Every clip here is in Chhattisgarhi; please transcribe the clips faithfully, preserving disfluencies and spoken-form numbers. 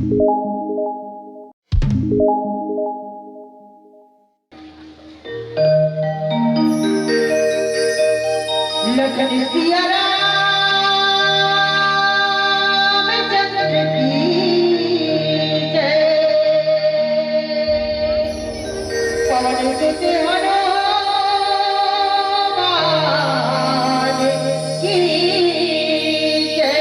लखन सिया रामचंद्र की जय। पवन सुत हनुमान की जय।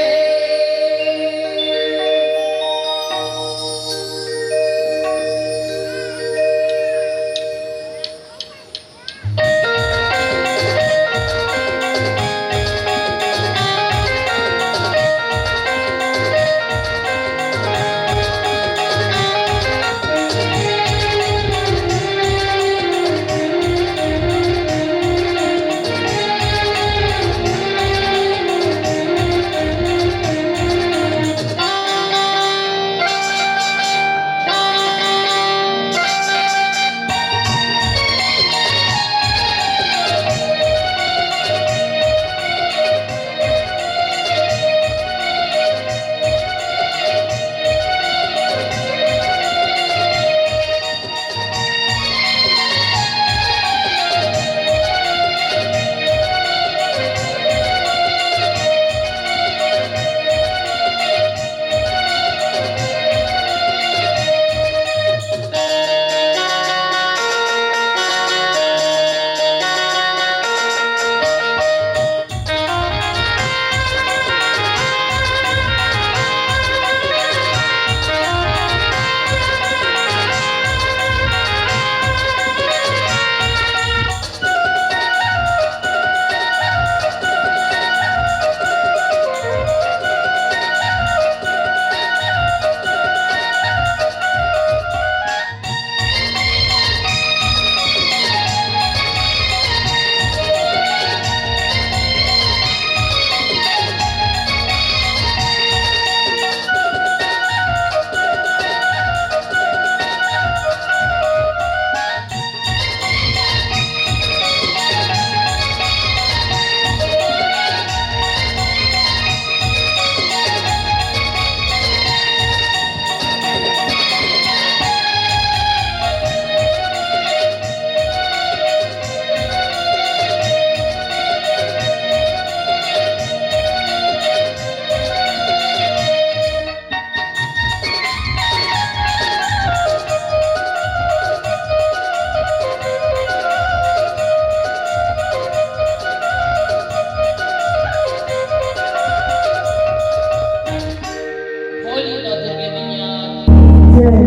बोली माँ दुर्गे मैया की। जय।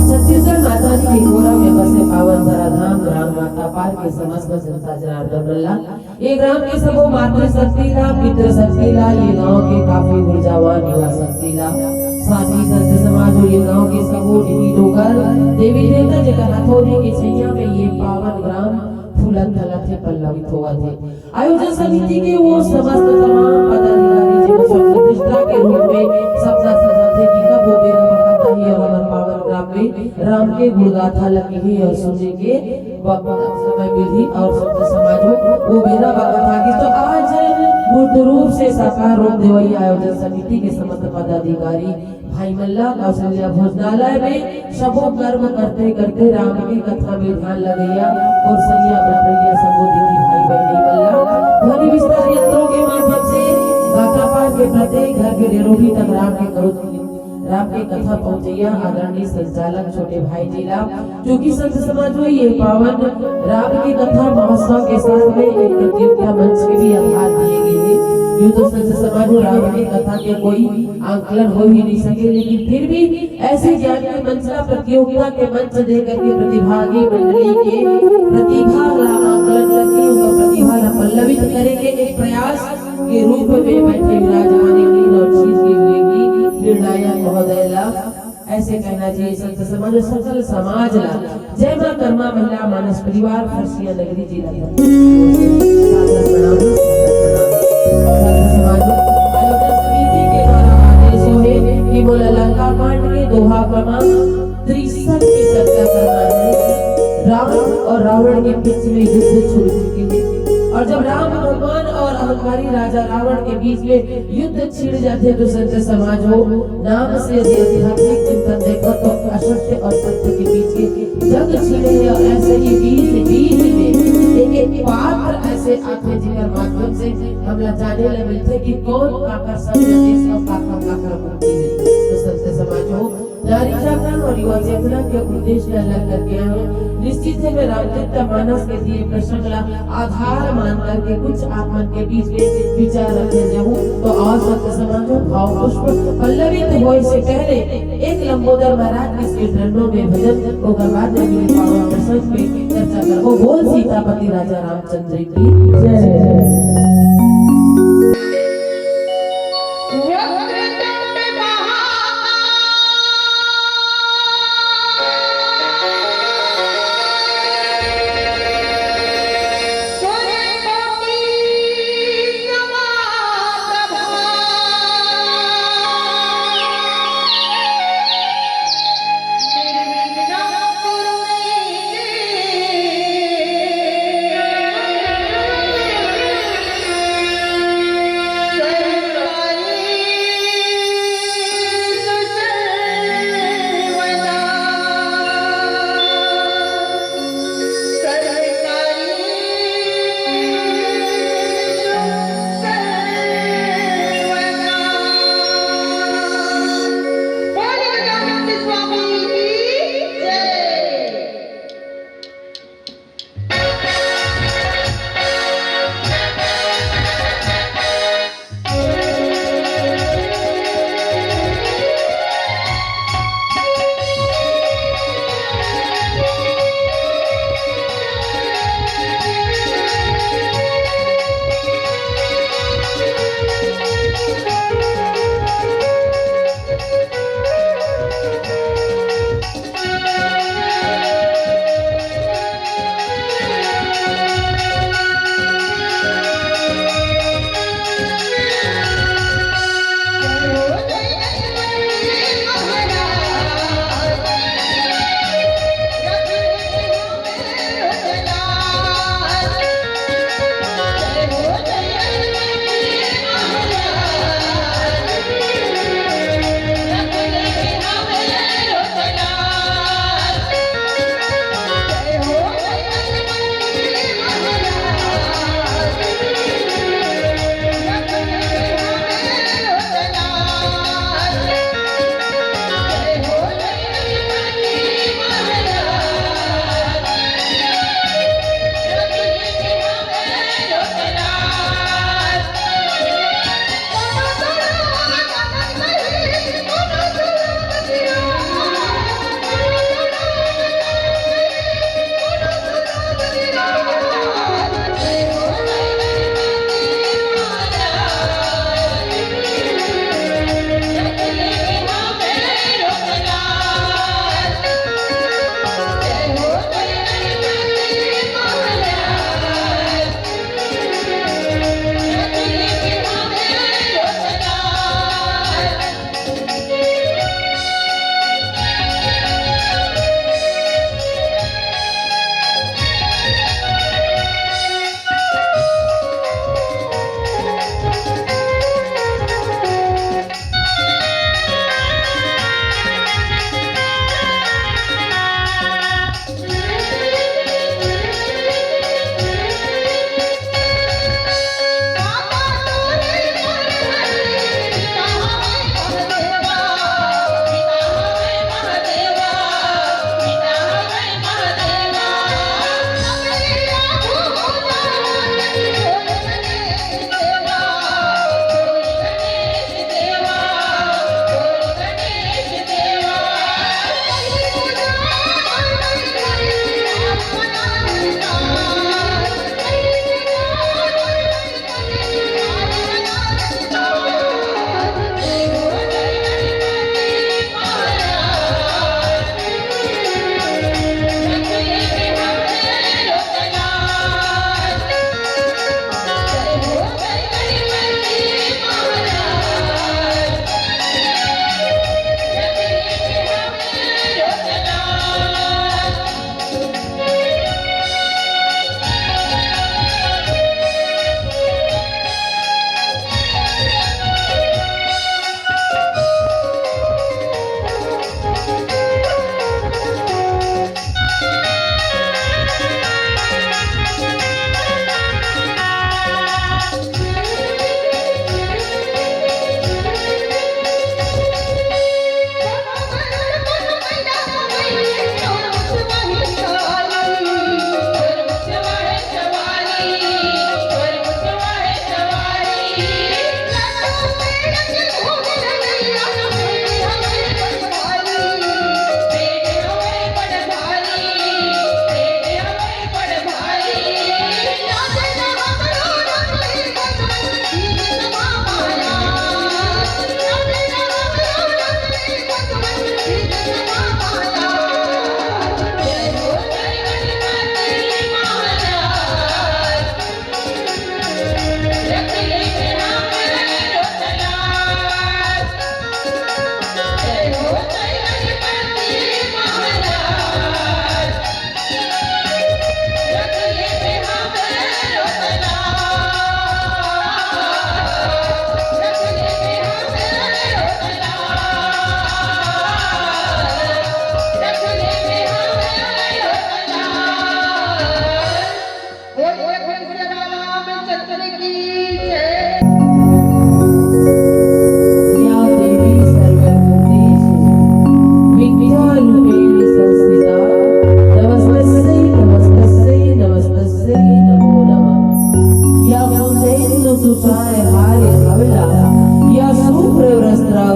छत्तीसगढ़ माता जी के कोरा में बसे पावन धराधाम ग्राम भाटापार के समस्त जनता जनार्दन मन ला ये ग्राम के सबो मातृशक्ति ला, पितृशक्ति ला, ये गांव के काफी ऊर्जावान युवा शक्ति ला, साथ ही संत समाज अउ ये गांव के सबो ढींगी डोकर, देवी देवता जेकर हथौरी के छैया में ये पावन ग्राम फूलत फलत हे, पल्लवित होवत हे। आयोजन समिति के वो समस्त तमाम पदाधिकारी जिन सब प्रतिष्ठा के रूप में सपना सजाथे कि कब वो बेरा बखत आही अउ हमर पावन ग्राम में राम के गुणगाथा ल कहे अउ सुने के वक्त समय मिलही अउ संत समाज हो वो बेरा बखत आही। तो आज मूर्त रूप से साकार रूप देवई आयोजन समिति के समस्त पदाधिकारी भाई मन ला कौशल्या भोजनालय में सबो कर्म करते करते राम के कथा में ध्यान लगैया अउ सैया बटरैया सबो दीदी भाई बहिनी मन ला ध्वनि विस्तार यंत्रों के माध्यम से भाटापार के प्रत्येक घर के डेरोही तक राम के करुण राम के कथा पहुंचैया आदरणीय संचालक छोटे भाई जी ला, जो कि संत समाज में ये पावन राम की कथा महोत्सव के साथ में एक प्रतियोगिता मंच के भी आधार दिए गए हैं। यूं तो संत समाज में राम की कथा के कोई आंकलन हो ही नहीं सके, लेकिन फिर भी ऐसे ज्ञान के मंच का प्रतियोगिता के मंच दे करके प्रतिभागी मंडली के प्रतिभा ला आंकलन करके उनका प्रतिभा ला पल्लवित करेंगे एक प्रयास के रूप में बैठे विराजमान नील और शीश के विवेकी निर्णायक महोदय ला ऐसे कहना चाहिए, संत समाज और सकल समाज ला। जय माँ कर्मा महिला मानस परिवार फरसिया नगरी जिला धर्मपुर। सादर प्रणाम, सादर प्रणाम। संत समाज आयोजन समिति के द्वारा आदेश हे कि मोला लंका कांड के दोहा क्रमांक तिरसठ पे चर्चा करना है। राम और रावण के बीच में युद्ध छिड़ चुके थे और जब राम भगवान और अहंकारी राजा रावण के बीच में युद्ध छिड़ जाथे। तो संत समाज हो, नाम से यदि आध्यात्मिक चिंतन देखो तो असत्य और सत्य के बीच के जंग छिड़े हे। और ऐसे ही बीच बीच में एक एक पात्र ऐसे आथे, जेकर माध्यम से हमला जाने ला मिलथे कि कौन काकर संग रहिस और काकर काकर मुक्ति हे। तो संत समाज हो, नारी जागरण और युवा चेतना के उद्देश्य ला लेकर के आए हूँ। निश्चित है, मैं रामचरित मानस के दिए प्रसंग ला आधार मान करके कुछ आप मन के बीच में विचार रखे जाऊँ। तो आओ संत समाज हो, भाव पुष्प पल्लवित होए से पहले एक लंबोदर महाराज के श्री चरणों में भजन, ओकर बाद में भी पावन प्रसंग पे चर्चा करबो। बोल सीतापति राजा रामचंद्र की जय।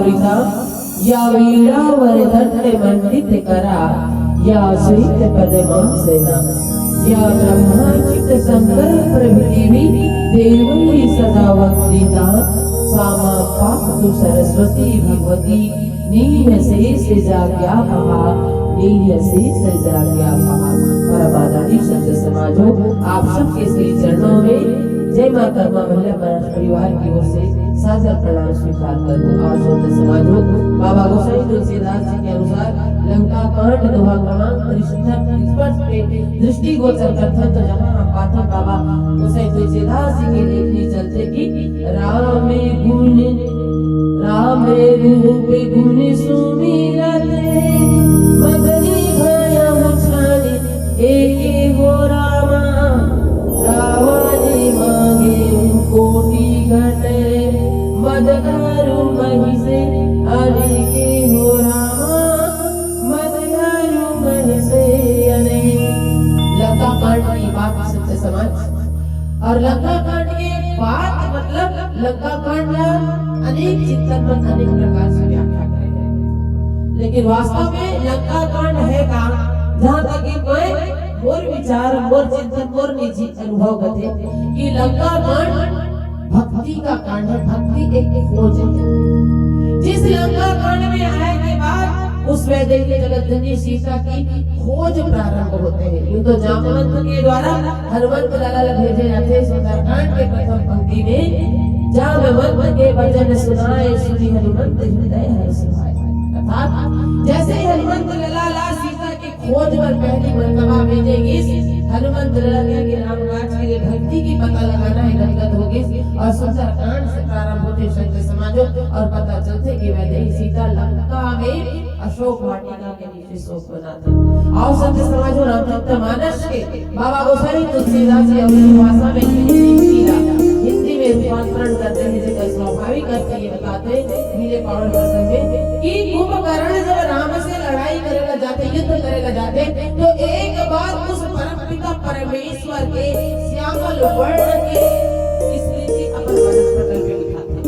या वीणा वरदंड मंडित करा, या श्वेत पद्मासना, या ब्रह्मा चित शंकर प्रभृति भी देवै सदा वंदिता, सा मां पातु सरस्वती भगवती, नीह शेष जाग्या पहा, नीह शेष जाग्या पहा। परम आदरणीय संत समाजो, आप सबके श्री चरणों में जय मां कर्मा महिला मंच परिवार की ओर से सादर प्रणाम स्वीकार करूं। और संत समाजो, बाबा गोसाई तुलसीदास जी के अनुसार लंका कांड दोहा क्रमांक तिरसठ पे दृष्टि गोचर करथन, तो जहां आप पाथन बाबा गोसाई तुलसीदास जी के लेखनी चलथे कि राम गुण, राम रूप गुण सुमिरत, मगनी भयउ छानी एके हो रामा। रावण मांगे कोटि घट, मद दारु महि से अनेके हो रामा, मद दारु महि से अनेके। लंका कांड की बात, संत समाज, और लंका कांड के बाद, मतलब, लंका कांड ला अनेक चिंतन मन अनेक प्रकार से व्याख्या करे हैं, लेकिन वास्तव में लंका कांड है का? जहां तक कि मैं, मोर विचार, मोर चिंतन, मोर निजी अनुभव बते कि लंका कांड भक्ति का कांड है। भक्ति एक खोज है। जिस लंका कांड में आए के बाद उस वैदेही जगत जननी सीता की खोज प्रारंभ होते हैं। यूं तो जामवंत के द्वारा हनुमंत लाला ला भेजे जाथे सुंदरकांड के प्रथम पंक्ति में, "जामवंत के वचन सुनाए, सुनि हनुमंत हृदय हर्ष पाए।" अर्थात जैसे ही हनुमंत लाला ला सीता की खोज बर पहली मर्तबा भेजे गिस, हनुमंत लाला के राम काज के लिए भक्ति की पता लगाना है, गदगद हो गिस। और सुंदरकांड से प्रारंभ होथे संत समाजो, और पता चलथे कि वैदेही सीता लंका में अशोक वाटिका के नीचे शोक मनाथे। और संत समाजो, रामचरित मानस के बाबा गोसाई तुलसीदास जी अवधी भाषा में लिखी ला हिंदी में रूपांतरण करते हैं, जेकर स्वाभाविक अर्थ ये बताथे, मिले पावन प्रसंग में, कि कुंभकर्ण जब राम से लड़ाई करे ला जाथे, युद्ध करे ला जाथे, तो एक बार उस परमपिता परमेश्वर के श्यामल वर्ण के स्मृति अपन मानस पटल पे बिठाथे।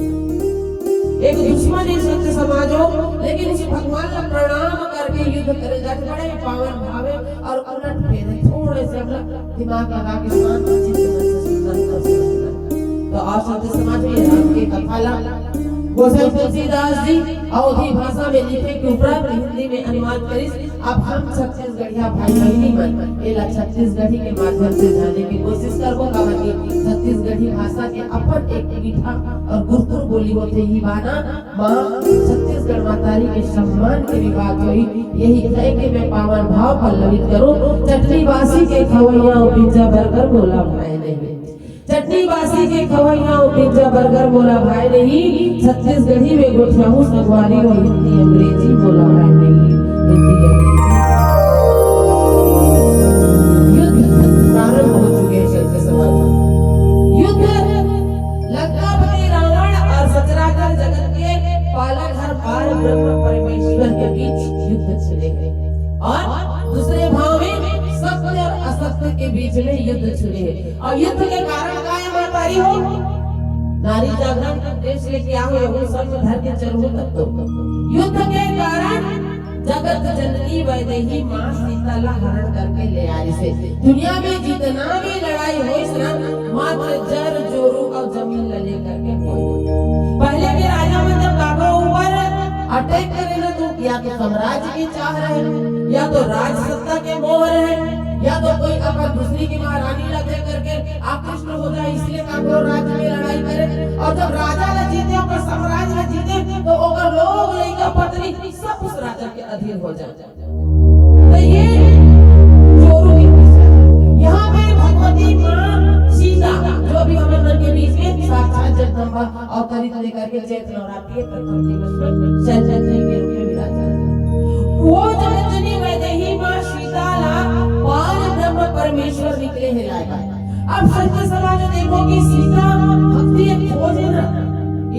एक दुश्मन है संत समाजो, लेकिन उस भगवान ला प्रणाम करके युद्ध करे जाथे, बड़े पावन भाव है। और उलट फेर है, थोड़े से अपना दिमाग लगा के शांत चित्त मन से सुनना और समझना। तो आप संत समाजो, ये राम के कथा ला गोसाई तुलसीदास जी अवधी भाषा में लिखे के उपरांत हिंदी में अनुवाद करिस। अब हम छत्तीसगढ़िया भाई बहिनी मन एला छत्तीसगढ़ी के माध्यम से जाने के कोशिश करबो, काबर कि छत्तीसगढ़ी भाषा के अपन एक मीठा और गुरतुर बोली होथे। ही बाना माँ छत्तीसगढ़ महतारी के सम्मान के भी बात होई। यही कह के मैं पावन भाव पल्लवित करूं, चटनी बासी के खवैया अउ पिज्जा बर्गर मोला भाए नहीं। चटनी बासी के खवैया अउ पिज्जा बर्गर मोला भाए नहीं, छत्तीसगढ़ी में गोठियाहूं संगवारी अउ हिंदी अंग्रेजी मोला भाए नहीं। हिंदी अंग्रेजी। युद्ध प्रारंभ हो चुके हैं संत समाज। युद्ध लंकापति रावण और सचराचर जगत के पालनहार पार ब्रह्म परमेश्वर के बीच युद्ध छिड़े है, और दूसरे भाव में सत्य और असत्य के बीच में युद्ध छिड़े है। और युद्ध के कारण का है महतारी हो? नारी जागरण के उद्देश्य लेके आओ, ये सब में धर के चलू तब तो। युद्ध के कारण जगत जननी वैदेही माँ सीता ला हरण करके ले आइस हे। दुनिया में जितना भी लड़ाई होइस ना, मात्र जर जोरू और जमीन ला लेकर के होइस। पहले के राजा मन जब काकरो ऊपर अटैक करे ना, तो या तो साम्राज्य की चाह रहे, या तो राज सत्ता के मोह रहे, या तो कोई अपन दूसरी की महारानी ला दे करके आकृष्ट हो जाए, इसलिए काकरो राज्य में लड़ाई करे। और जब राजा ला जीते, ओकर साम्राज्य ला जीते, तो ओकर लोग, लइका, पत्नी सब उस राजा के अधीन हो जाए। तो ये जोरू की भाषा है। यहाँ पे भगवती माँ सीता, जो अभी हमन मन के बीच में साक्षात जगदम्बा अवतरित लेकर के चैत्र नवरात्रि के प्रथम दिवस में शैलपुत्री के रूप में विराजमान है। वो जगत जननी वैदेही माँ सीता ला पार ब्रह्म परमेश्वर निकले हे लाए। अब संत समाज देखो कि सीता भक्ति एक खोज है ना,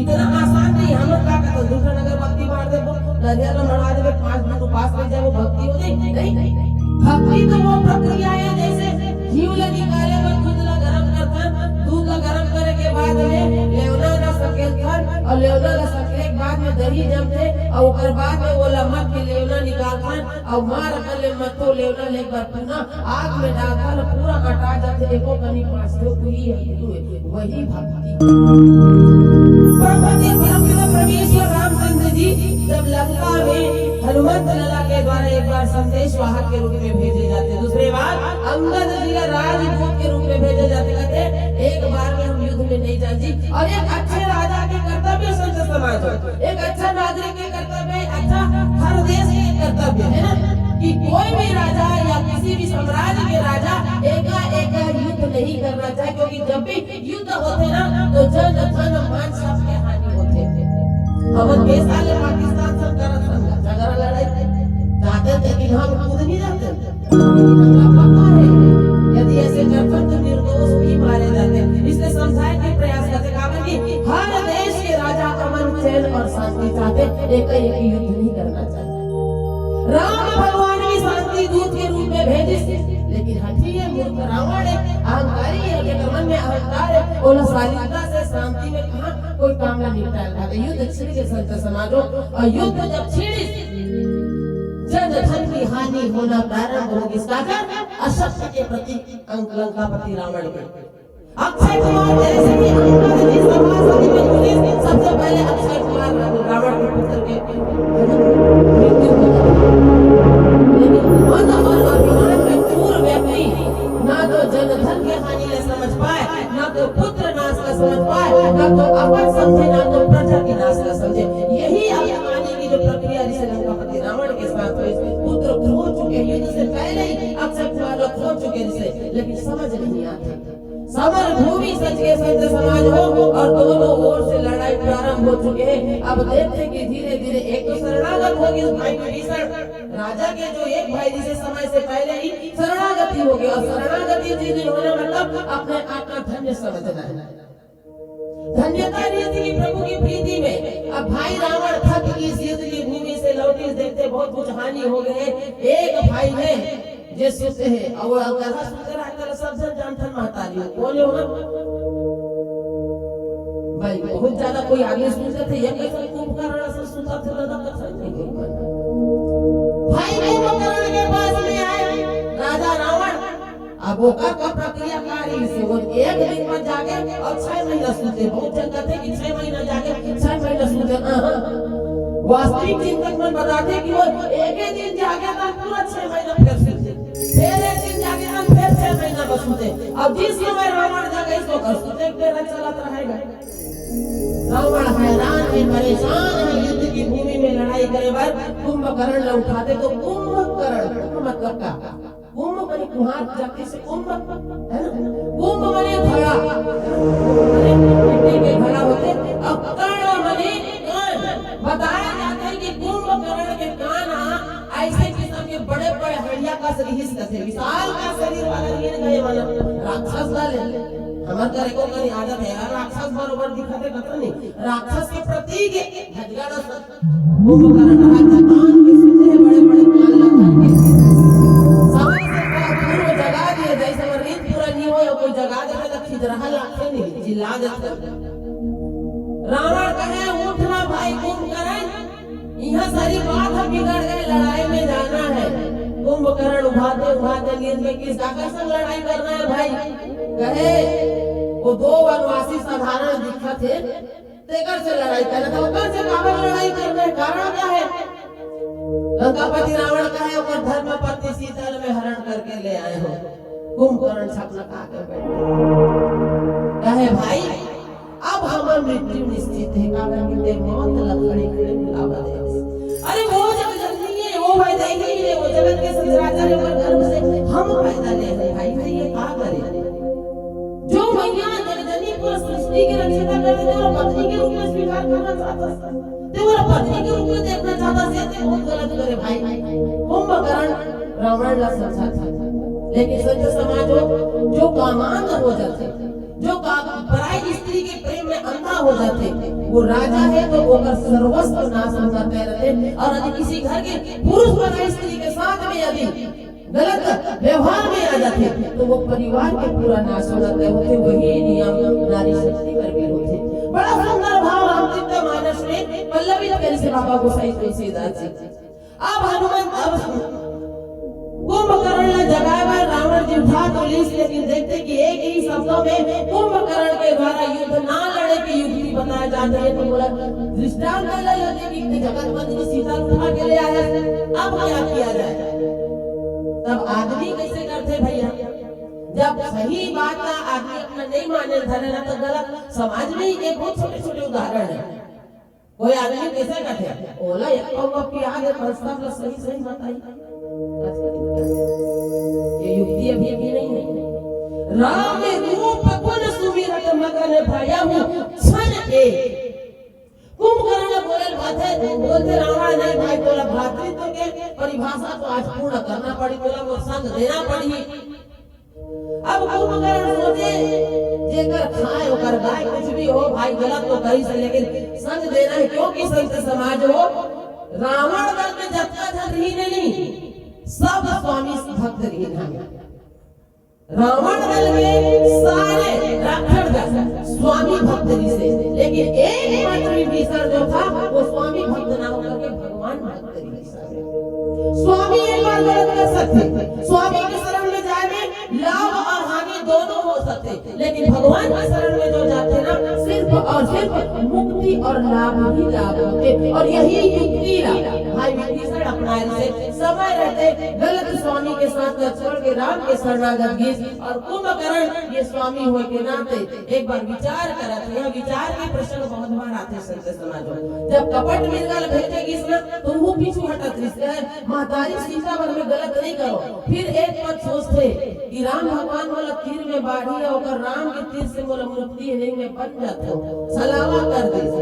इतना आसान नहीं। हमर का कहते, दू ठन अगरबत्ती मार देबो, नरियर ला मढ़ा देबे, पाँच दिन उपास रह जाए, वो भक्ति हो जाए? नहीं। भक्ति तो वो प्रक्रिया है, जैसे घीव ला निकाले बर दूध ला गरम करथन, दूध ला गरम करे के बाद में लेवना ला सकेलथन और लेवना ला सकले के बाद में दही जमथे, अउ ओकर बाद में ओला मत के लेवना निकालथन, अउ मार अकन ले मत तो लेवना ले एक बार पुनः आग में डालथन, पूरा अटा जाथे, एको कनी बांचथे, उही हिंदू हे, वही भक्ति। परमपिता परमेश्वर रामचंद्र जी जब लंका में हनुमंत लला के द्वारा एक बार संदेश वाहक के रूप में भेजे जाथे, दूसरे बार अंगद जी ला राजदूत के रूप में भेजे जाथे, कहथे एक बार में हम युद्ध में नहीं जान जी। और एक अच्छे राजा के कर्तव्य, संत समाज हो, एक अच्छा नागरिक के कर्तव्य, अच्छा हर देश के कर्तव्य है ना, कि कोई भी राजा या किसी भी साम्राज्य के राजा एका एका युद्ध नहीं करना चाहिए, क्योंकि जब भी युद्ध होथे ना, तो जन धन मन सबके हानि होथे। हमन के साले पाकिस्तान संग करत संग झगड़ा लड़ाई जाते थे कि हम खुद नहीं जाते। लेकिन हमरा पता है, यदि ऐसे करथन तो निर्दोष भी मारे जाते। इसलिए समझाए के प्रयास करते, काबर कि हर देश के राजा अमन, चैन और शांति चाहते, एक एक युद्ध नहीं करना चाहिए। राम भगवान भी शांति दूत के रूप में भेजिस, लेकिन हठी है मूर्ख रावण है, अहंकारी है, जेकर मन में अहंकार है, ओला शालीनता से शांति में कहा कोई काम ना निपटाए पाते। युद्ध छिड़ के संत समाजो, और युद्ध जब छिड़िस, जन धन की हानि होना प्रारंभ होगिस। काकर? असत्य के प्रति अंक-, लंकापति रावण के। अक्षय कुमार जैसे ही अंगद जी सभा समिति में घुसिस, सबसे पहले अक्षय कुमार रा-, रावण के पुत्र के मृत्यु हो जाता है। लेकिन मन और अभिमान में चूर व्यक्ति ना तो जन धन के हानि ला समझ पाए, ना तो पुत्र नाश ला समझ पाए, ना तो अपन समझे, ना तो प्रजा के नाश ला समझे। यही अभिमानी की जो प्रक्रिया जिसे लंकापति रावण के साथ हुई, पुत्र खो चुके, युद्ध से पहले ही अक्षय कुमार लोग खो चुके जिसे, लेकिन समझ नहीं आते। समर भूमि सज के संत समाज हो और दोनों ओर से लड़ाई प्रारंभ हो चुके हैं। अब देखते कि धीरे धीरे एक तो शरणागत होगी भाई विभीषण, राजा के जो एक भाई जिसे समय से पहले ही शरणागति हो गया, और शरणागति जिस दिन होना मतलब अपने आप का धन्य समझना है। धन्यता रहती कि प्रभु की प्रीति में। अब भाई रावण थक इस युद्ध की भूमि से लौटे, देखते बहुत कुछ हानि हो गए। एक भाई है जे सुते है, और वो गधा सुते रहता है, सब जन जानथन महतारी हो। कौन है वो? भाई बहुत ज्यादा कोई आदमी सुते थे, ये कैसे कुंभकर्ण से सुता थे, दादा कैसे नहीं कोई बना। भाई कुंभकर्ण के पास में आए राजा रावण। अब ओकर का प्रक्रिया का रही से, वो एक दिन में जागे और छह महीना सुते। बहुत जन कहते कि छह महीना जागे, छह महीना सुते। हाँ, हाँ। वास्तविक चिंतक मन बताते कि वो एक ही दिन जागे तो पूरा छह महीना फिर सुते, फिर एक दिन जागे तो फिर छह महीना बस सुते। अब जिस समय रावण जागे, इसको कर सुते के बेरा चलत रहेगा। रावण हैरान है, परेशान है, युद्ध की भूमि में लड़ाई करे बर कुंभकर्ण ला उठाते तो कुंभकर्ण, कुंभ मतलब का? कुंभ माने कुम्हार जाति से कुंभ, है ना? कुंभ माने घड़ा, कुंभ माने मिट्टी के घड़ा होते। अब कर्ण माने कान। बताया जाता है कि कुंभकर्ण के कान, हाँ, ऐसे किस्म के बड़े बड़े हड़िया का शरीर से, विशाल का शरीर वाला, ये नहीं वाला राक्षस वाले। हमार करे को कहीं आदत है यार, राक्षस बरोबर दिखाते कतरा नहीं। राक्षस के प्रतीक है भजगड़ा। कुंभकर्ण राजा कान के सुने हैं, बड़े बड़े कान ला धर के। समय से थोड़ा दूर वो जगा दिए, जैसे वो नींद पूरा नहीं हो या कोई जगा देते तो खिजरहा लागते नहीं, चिल्ला देते। रावण कहे, "उठ ना भाई कुंभकर्ण, यहाँ सारी बात है, बिगड़ गए, लड़ाई में जाना है।" कुंभकर्ण उभाते उभाते नींद में किस आकर्षण लड़ाई करना है भाई? कहे, "वो दो वनवासी साधारण दिखत है, तेकर से लड़ाई करत हो, ओकर से काबर लड़ाई करना है? कारण क्या है?" लंकापति रावण कहे, "ओकर धर्म पत्नी सीता ल मैं हरण करके ले आए हो।" कुंभकर्ण छपलका के बैठ गए। कहे, "भाई, अब हमर मृत्यु निश्चित है, काबर कि ते मौत ल खड़े खड़े बुलावा दे।" अरे वो जगजननी है, वो वैदेही है, वो जगत के सचराचर है, ओकर गर्भ से हम पैदा ले हैं भाई, ते ये का करे? जो मैया जगजननी पूरा सृष्टि के रक्षिता करते थे, वो पत्नी के रूप में स्वीकार करना चाहता था, ते वो पत्नी के रूप में देखना चाहता था, ते बहुत गलत करे भाई। कुंभकर्ण रावण ला समझा था, लेकिन संत समाज हो, जो कामांध हो जाते, जो का-, पराई स्त्री के प्रेम में अंधा हो जाते, वो राजा है तो ओकर सर्वस्व नाश हो जाते रहते। और यदि किसी घर के पुरुष पराई स्त्री के साथ में यदि गलत व्यवहार में आ जाथे, तो वो परिवार के पूरा नाश हो जाथे। वही नियम नारी शक्ति पर भी होथे। बड़ा सुंदर भाव रामचरित मानस में पल्लवित करिस हे बाबा गोसाई तुलसीदास जी। अब हनुमंत, अब कुंभकर्ण ला जगाए बर रावण जी उठा तो लिस, लेकिन देखथे कि एक ही शब्दों में कुंभकर्ण के द्वारा युद्ध ना लड़े की युक्ति बताए जात हे। तो बोला, दृष्टांत ले लेथे कि जगत मंदिनी सीता उठा के ले आए, अब क्या किया जाए? तब आदमी कैसे करथे भैया? जब सही बात ला आदमी अपना नहीं माने धरे ना, तो गलत समाज में ही एक बहुत छोटे छोटे उदाहरण है। कोई आदमी कैसे करथे, ओला एक पौवा पिया दे, पर सब ला सही सही बताई। ये युक्ति अभी अभी नहीं है। राम रूप गुण सुमिरत मगन भयहु क्षण एक। कुंभकर्ण बोले बात है, बोलथे रावण, नहीं भाई, तोला भातृत्व के परिभाषा तो आज पूर्ण करना पड़ी, तोला मोर संग देना पड़ी। अब कुंभकर्ण सोचे, जेकर खाए ओकर गाय, कुछ भी हो भाई, गलत तो करिस हे, लेकिन संग देना है, क्योंकि संत समाज हो, रावण दल में जतका झन रहिन हे नहीं, सब स्वामी भक्त रहिन हे। रावण दल के सारे राक्षस स्वामी भक्त रहिस हे, लेकिन एकमात्र विभीषण जो था, वो स्वामी भक्त ना होकर के भगवान भक्त रहिस हे। स्वामी एक बार गलत कर सकथे, स्वामी के शरण में जाए में लाभ और हानि दोनों हो सकथे, लेकिन भगवान के शरण में जो जाथे ना, सिर्फ और सिर्फ मुक्ति और लाभ ही लाभ होथे। और यही युक्ति ला भाई विभीषण अपनाए से समय रहते गलत स्वामी के साथ न छोड़ के राम के शरणागत गिस। और कुंभकर्ण ये स्वामी होए के नाते एक बार विचार करत हे, विचार के प्रसंग बहुत बार आथे संत समाज में। जब कपट मृगा ल भेजे गिस ना, तो वो पीछू हटत रहिस, कहे, "महतारी सीता बर में गलत नहीं करो।" फिर एक पद सोचथे कि राम भगवान मोला तीर में बाढ़ही, ओकर राम के तीर से मोला मुक्ति हे, नहीं मैं बन जाथों, छलावा कर दिस।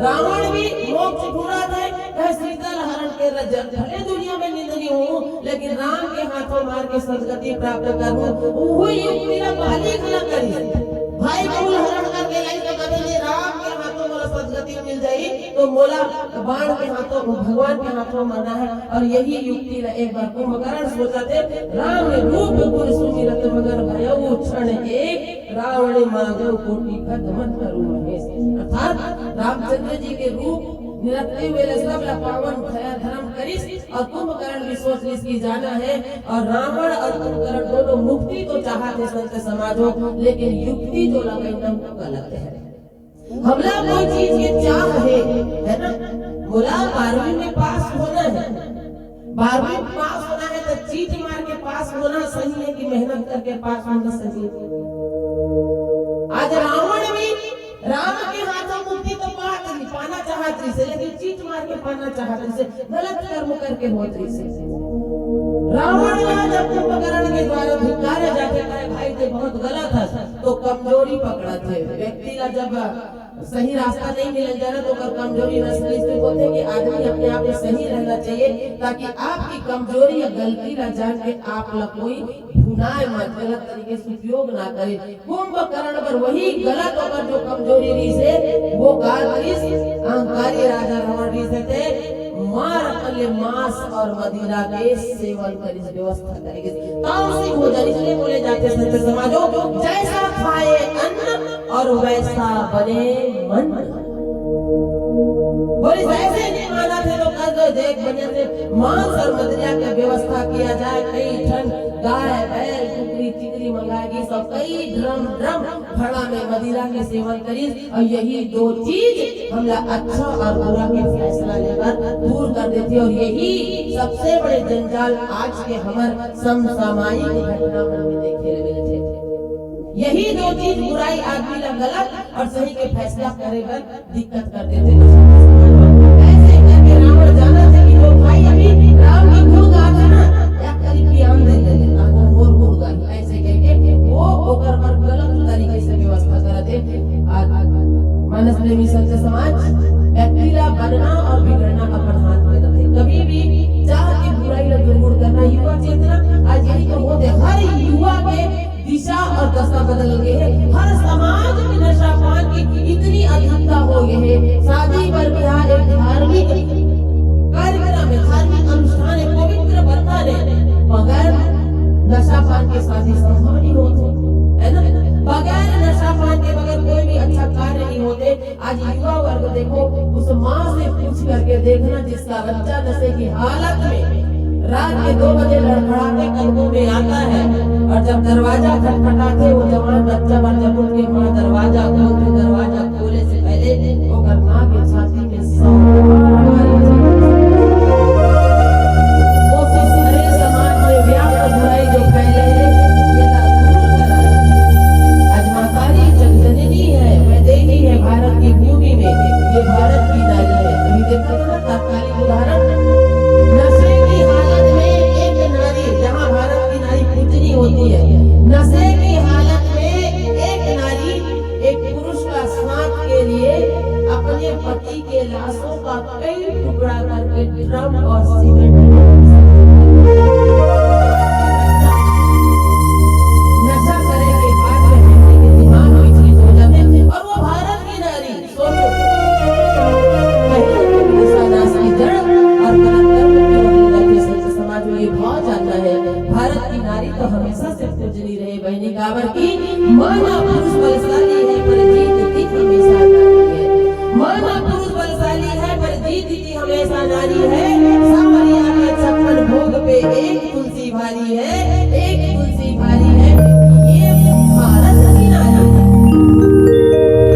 रावण भी मोक्ष ढूंढत हे, कहे, "सीता ल हरण के रजन, भले दुनिया में निंदनीय हूँ, लेकिन राम के हाथों मार के सदगति प्राप्त करूँ।" वो युक्ति ला बाली घला करिस। भाई बहू ला हरण करके लाइस तो कथे, "ये राम के हाथों मोला सदगति मिल जाही, तो मोला बाण के हाथों, भगवान के हाथों मरना है।" और यही युक्ति ला एक बार कुंभकर्ण सोचथे, "राम रूप गुण सुमिरत मगन भयउ क्षण एक, रावण मांगउ कोटि खड्ग मत करू महेश।" अर्थात रामचंद्र जी के रूप निरखते हुए ला सब ला पावन दया धर्म करिस। और कुंभकर्ण भी सोच लिस कि जाना है, और रावण और कुंभकर्ण दोनों मुक्ति तो चाहत हे संत समाज हो, लेकिन युक्ति जो लगाइन ना वो गलत है। हमला कोई चीज के चाह है, है ना? मोला बारहवीं में पास होना है, बारहवीं पास होना है तो चीट मार के पास होना सही है कि मेहनत करके पास होना सही है? आज रावण भी राम के हाथों मुक्ति तो पात रहिस, पाना चाहत रहिस हे, लेकिन चीट मार के पाना चाहत रहिस हे, गलत कर्म करके होत रहिस हे। रावण ला जब कुंभकर्ण के द्वारा धिक्कारे जाथे, कहे, "भाई, ते बहुत गलत हस, तो कमजोरी पकड़त हे।" व्यक्ति ला जब सही रास्ता नहीं मिलल जाए ना, तो ओकर कमजोरी नष्ट निश्चित होथे कि आदमी अपने आप में सही रहना चाहिए, ताकि आपकी कमजोरी या गलती ला जान के आप ला कोई भुनाए मत, गलत तरीके से उपयोग ना करे। कुंभकर्ण बर वही गलत ओकर जो कमजोरी रहिस हे, वो का करिस, अहंकारी राजा रावण रहिस हे, ते मार अपन ले मांस और मदिरा के सेवन करिस, व्यवस्था करे गिस। तामसिक भोजन इसलिए बोले जाथे संत समाजो, जैसा खाए अन्न और वैसा बने मन। बोले जैसे नहीं मानत हे तो कर दो, देख बढ़िया से मांस और मदिरा के व्यवस्था किया जाए, कई ठन गाय, बैल, कुकरी, चिकरी मंगाए गिस, सब कई ड्रम, ड्रम घड़ा में मदिरा के सेवन करिस, और यही दो चीज हमला अच्छा और बुरा के फैसला लेकर दूर कर देथे, और यही सबसे बड़े जंजाल आज के हमर समसामयिक घटना मन में देखे ले मिलथे। यही दो चीज, बुराई आदमी ला गलत और सही के फैसला करे बर दिक्कत कर देथे। ऐसे करके रावण जानत हे कि लोग भाई अभी राम के गुण गात हे ना, एक करीब ज्ञान दे दे, ताकि मोर गुण गाही। ऐसे करके वो ओकर बर गलत तरीके से व्यवस्था करत हे। आज मानस प्रेमी संत समाज, व्यक्ति ला बनना और बिगड़ना अपन हाथ में रथे। कभी भी चाह के बुराई ला दुर्गुण करना, युवा चेतना आज यही तो होथे। हर युवा के दिशा और दशा बदल गे हे। हर समाज में नशा पान की इतनी अधिकता हो गे हे। शादी बर ब्याह एक धार्मिक आज युवा वर्ग देखो, उस माँ से पूछ करके देखना, जिसका बच्चा नशे की हालत में रात के दो बजे लड़खड़ाते कदमों में आता है और जब दरवाजा खटखटाते, वो जवान बच्चा बन जब उठ के माँ दरवाजा खोलते, दरवाजा खोले से पहले ओकर माँ के छाती में सौ बार मारी जाती। कोशिश करे समाज में व्याप्त बुराई जो फैले है, ये दूर करा। आज महतारी जगजननी है, वैदेही है भारत की भूमि में, ये भारत की नारी है। अभी देखा था ना तात्कालिक उदाहरण, नशे की हालत में एक नारी, जहाँ भारत की नारी पूजनीय होती है, नशे की हालत में एक नारी एक पुरुष का साथ के लिए अपने पति के लाशों का कई टुकड़ा करके ड्रम और सीमेंट में नशा करे के बाद में हंसी के दीवान हुई थी, सोचा था। और वो भारत की नारी, सोचो, पहले तो नशा नाश की जड़ और गलत कर्म की ओर ले जाके सच समाज में ये भाव जाता है, भारत की नारी तो हमेशा से पूजनीय रहे बहनी, काबर की माना पुरुष बलशाली है पर जीतती हमेशा नारी है। माना पुरुष बलशाली है पर जीतती हमेशा नारी है। सांवरिया के छप्पन भोग पे एक तुलसी भारी है, एक तुलसी भारी है। ये भारत की नारी है।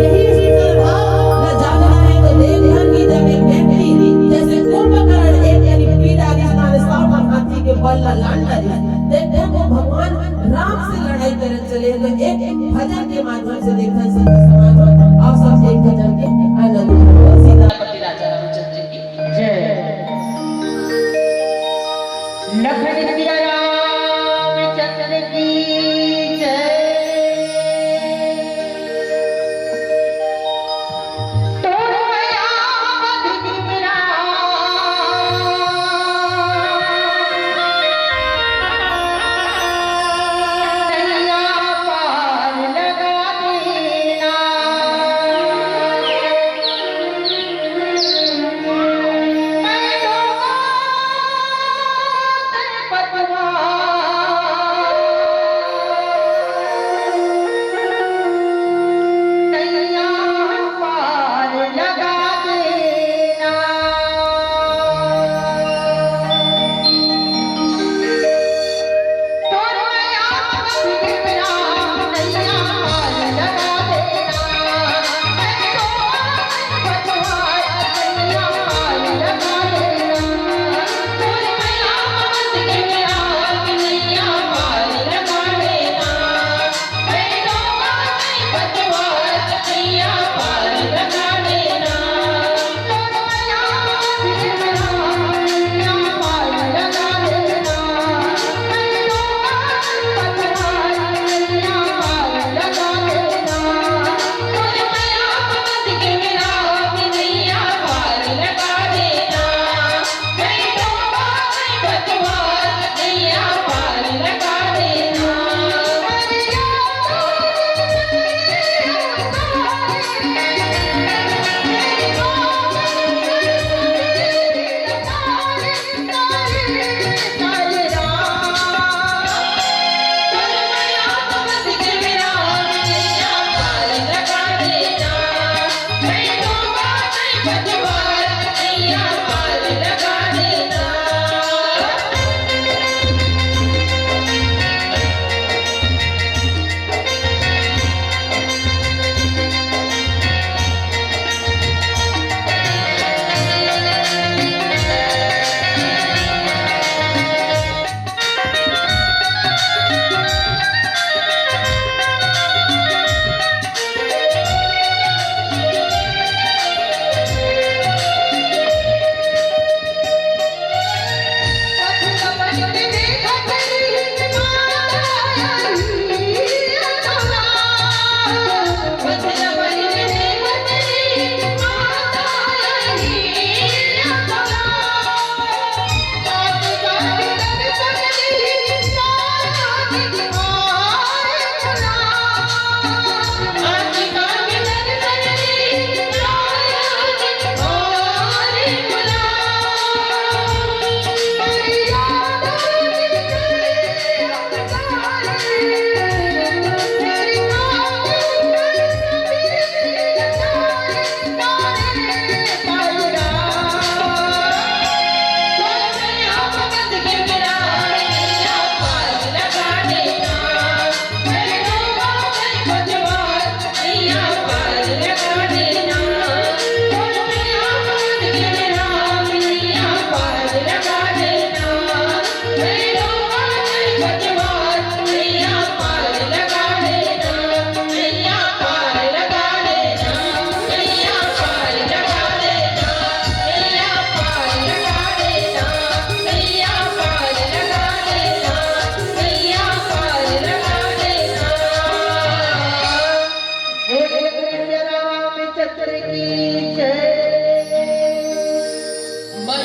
यही शीतल भाव न जागना है तो देख धन की जब एक व्यक्ति जैसे कुंभकर्ण एक करी पीला रिश्ता ने सावधान हाथी के बल ला लांडा रिश्ता। देखो वो भगवान राम से लड़ाई करत चले हैं, तो एक भजन के माध्यम से देखा संत समाज में आप सब एक भजन के आनंद लो। सीतापति राजा रामचंद्र की जय। लखन सिया रामचंद्र की जय।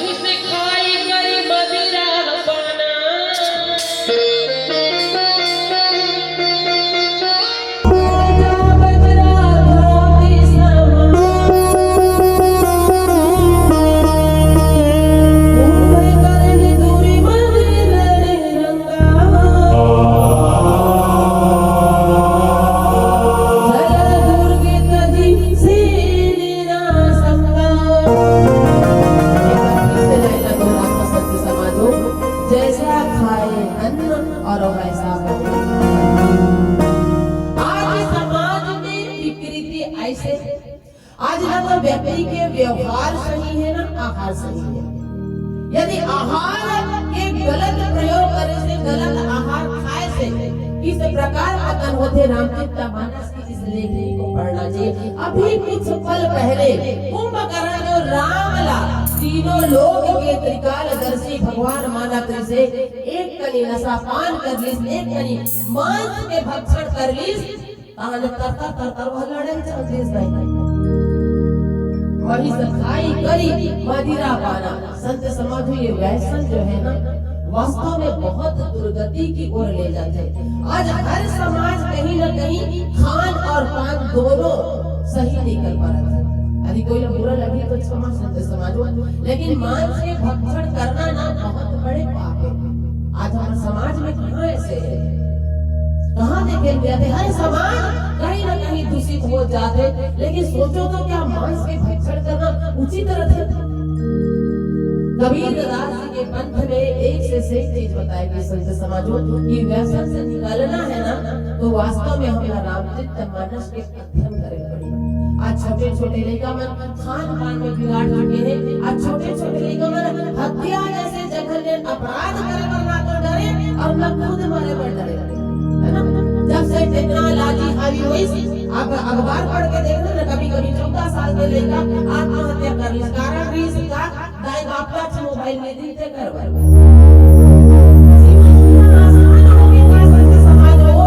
उसे खाई करी मदिरा पाना। जैसा खाए अन्न और वैसा बने। आज समाज में विकृति ऐसे, आज ना तो व्यक्ति के व्यवहार सही है, ना आहार सही है। यदि आहार के गलत प्रयोग करे से, गलत आहार खाए से किस प्रकार पतन होथे, रामचरित मानस की इस लेखनी को पढ़ना चाहिए। अभी कुछ पल पहले कुंभकर्ण जो राम ला तीनों लोक के त्रिकालदर्शी भगवान मानत से एक कनी नशा पान कर लिस, एक कनी मांस के भक्षण कर लिस, ताहले तरतर तरतर वह लड़ाई चल दिस दाई। मही से खाई करी मदिरा पाना। संत समाज, ये व्यसन जो है ना, वास्तव में बहुत दुर्गति की ओर ले जाते हैं। आज हर समाज कहीं ना कहीं खान और पान दोनों सही नहीं कर पा रहा था। यदि कोई लोग बुरा लगे तो क्षमा, संत समाज हो, लेकिन मांस के भक्षण करना ना बहुत बड़े पाप है। आज हमारे समाज में कहाँ ऐसे है, कहाँ देखे मिलते? हर समाज कहीं ना कहीं दूषित हो जाते, लेकिन सोचो तो, क्या मांस के भक्षण करना उचित रहता? कबीर दास जी के पंथ में एक से सही चीज बताई गई, संत समाजों, कि व्यसन से निकलना है ना, तो वास्तव में हमारा रामचरित मानस के अध्ययन करे पड़ी। आज छोटे छोटे लइका मन खान पान में बिगाड़ चुके हैं। आज छोटे छोटे लइका मन हत्या जैसे जघन्य अपराध करे बर ना तो डरे और ना खुद मरे बर डरे, है ना? जब से टेक्नोलॉजी हावी होइस, आप अखबार पढ़ के देख लो ना, कभी कभी चौदह साल के लइका आत्महत्या कर लिस। कारण रहिस का? दाई बाप ला मोबाइल में दिन ते कर बर। जीवन इतना आसान हो गया, संत समाज हो,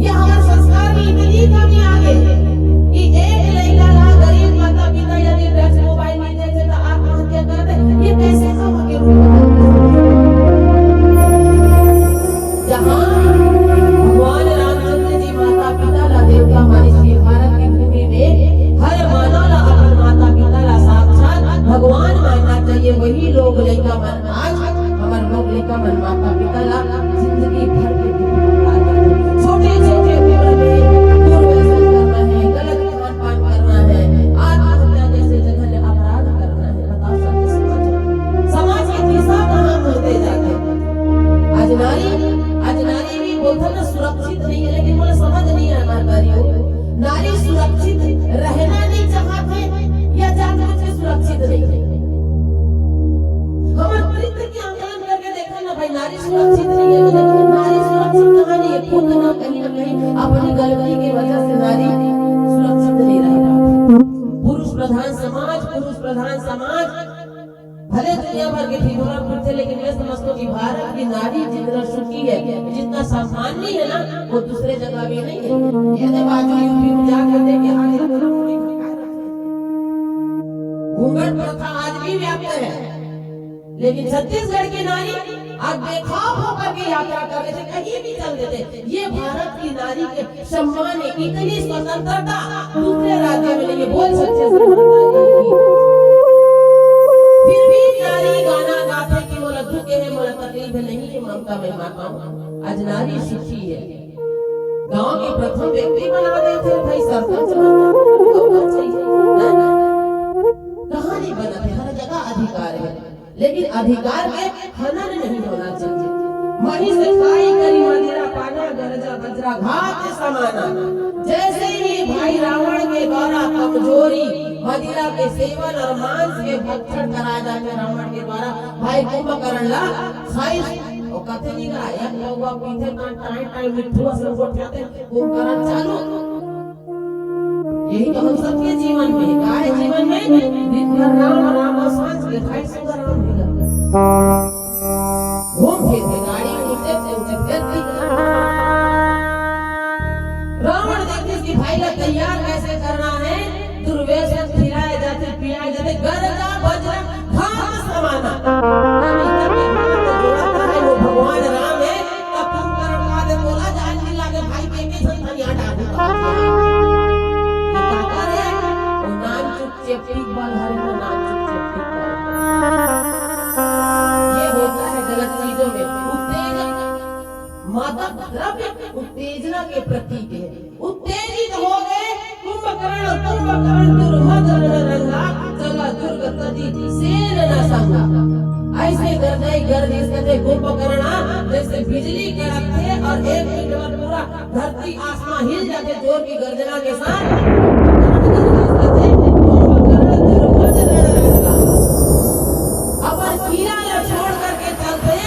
ये हमारे संस्कार में इतनी कमी आ गई कि एक लइका ला गरीब माता पिता यदि ड्रग्स मोबाइल में दे दे तो आत्महत्या कर दे। ये कैसे कम के रूप में? जहाँ भगवान रामचंद्र जी माता पिता ला देवता मानिस के भारत की भूमि में हर मानव ला अपन माता पिता ला साक्षात भगवान मानना चाहिए, वही लोग लइका मन आज हमर लोग लइका मन माता पिता ला जिंदगी भर के दुख भुगता देथे। छोटे छोटे उम्र में दुर्व्यसन करना है, गलत खान पान करना है, आत्महत्या जैसे जघन्य अपराध करना है। बताओ, संत समाज, समाज के दिशा कहाँ मुड़ते जाथे? आज नारी, आज नारी भी बोलथन ना सुरक्षित नहीं है, लेकिन मोला समझ नहीं आय, हमार नारी हो, नारी सुरक्षित रहना नहीं चाहत है या जानबूझ के सुरक्षित नहीं है? हमर नृत्य के आंकलन करके देखा ना भाई, नारी सुरक्षित नहीं है, तो देखो, नारी सुरक्षित कहाँ नहीं है? खुद ना कहीं ना कहीं अपनी गलती की वजह से नारी सुरक्षित नहीं रह पाती। पुरुष प्रधान समाज, पुरुष प्रधान समाज भले दुनिया भर के ठिठोरा फिरथे, लेकिन मैं समझता हूँ कि भारत की नारी जितना सुखी है, जितना सम्माननीय है ना, वो दूसरे जगह भी नहीं है। ये दे बाजू यूपी में जाके देखे, हाँ, ये घूंघट प्रथा आज भी व्याप्त है। लेकिन छत्तीसगढ़ की नारी आज बेखौफ होकर के यात्रा कर रहे थे, कहीं भी चल देते। ये भारत की नारी के सम्मान है, इतनी स्वतंत्रता दूसरे राज्य में नहीं है। बोल छत्तीसगढ़ माता की। फिर भी नारी गाना गाथे कि मोला दुख है, मोला तकलीफ है, नहीं है ममता में माता हूँ। आज नारी सुखी है। गांव के प्रथम व्यक्ति बना देथे भाई, सरपंच बना देथे, होना चाहिए। कहाँ नहीं बना थे, हर जगह अधिकार है। लेकिन अधिकार के हनन नहीं होना चाहिए। मही से खाई करी मदिरा पाना, गरजा बजरा घात समाना। जैसे ही भाई रावण के द्वारा कमजोरी, मदिरा के सेवन और मांस के भक्षण कराए जाथे रावण के द्वारा, भाई कुंभकर्ण ला खाई, वो कथे नहीं गा, एक पौवा पीथे ना, टाइम टाइम मिट्ठू असन गोठियाथे, कुंभकर्ण चालू। यही तो हम सबके जीवन में, का है जीवन में? दिन भर राम, राम और सांझ के ढाई सौ का राम भी करते हैं। घूम फिर के गाड़ी उठते से उठे फिर भी रावण देखिस कि भाई ला तैयार कैसे करना है, दुर्व्यसन खिलाए जाते, पियाए जाते, गरजा बजरा घात समाना। वो भगवान राम है, तब कुंभकर्ण का दे बोला, जान नहीं लागे भाई, के के संतान यहाँ डालू का। ये ताकत है, वो नाम चुप चेपटी बल हरे ना, नाम चुप चेपटी बल। ये होता है गलत चीजों में उत्तेजक, मादक द्रव्य उत्तेजना के प्रतीक है। उत्तेजित हो गए कुंभकर्ण, कुंभकर्ण दुर्मद रणरंगा, चला दुर्ग तजी सेन न संगा। ऐसे गरजाई गरज इसके कुंभकर्ण, जैसे बिजली कड़कथे और एक मिनट में पूरा धरती आसमां हिल जाथे जोर की गर्जना के साथ। कुंभकर्ण दुर्मद रणरंगा। अपन किला ला छोड़ करके चलथे,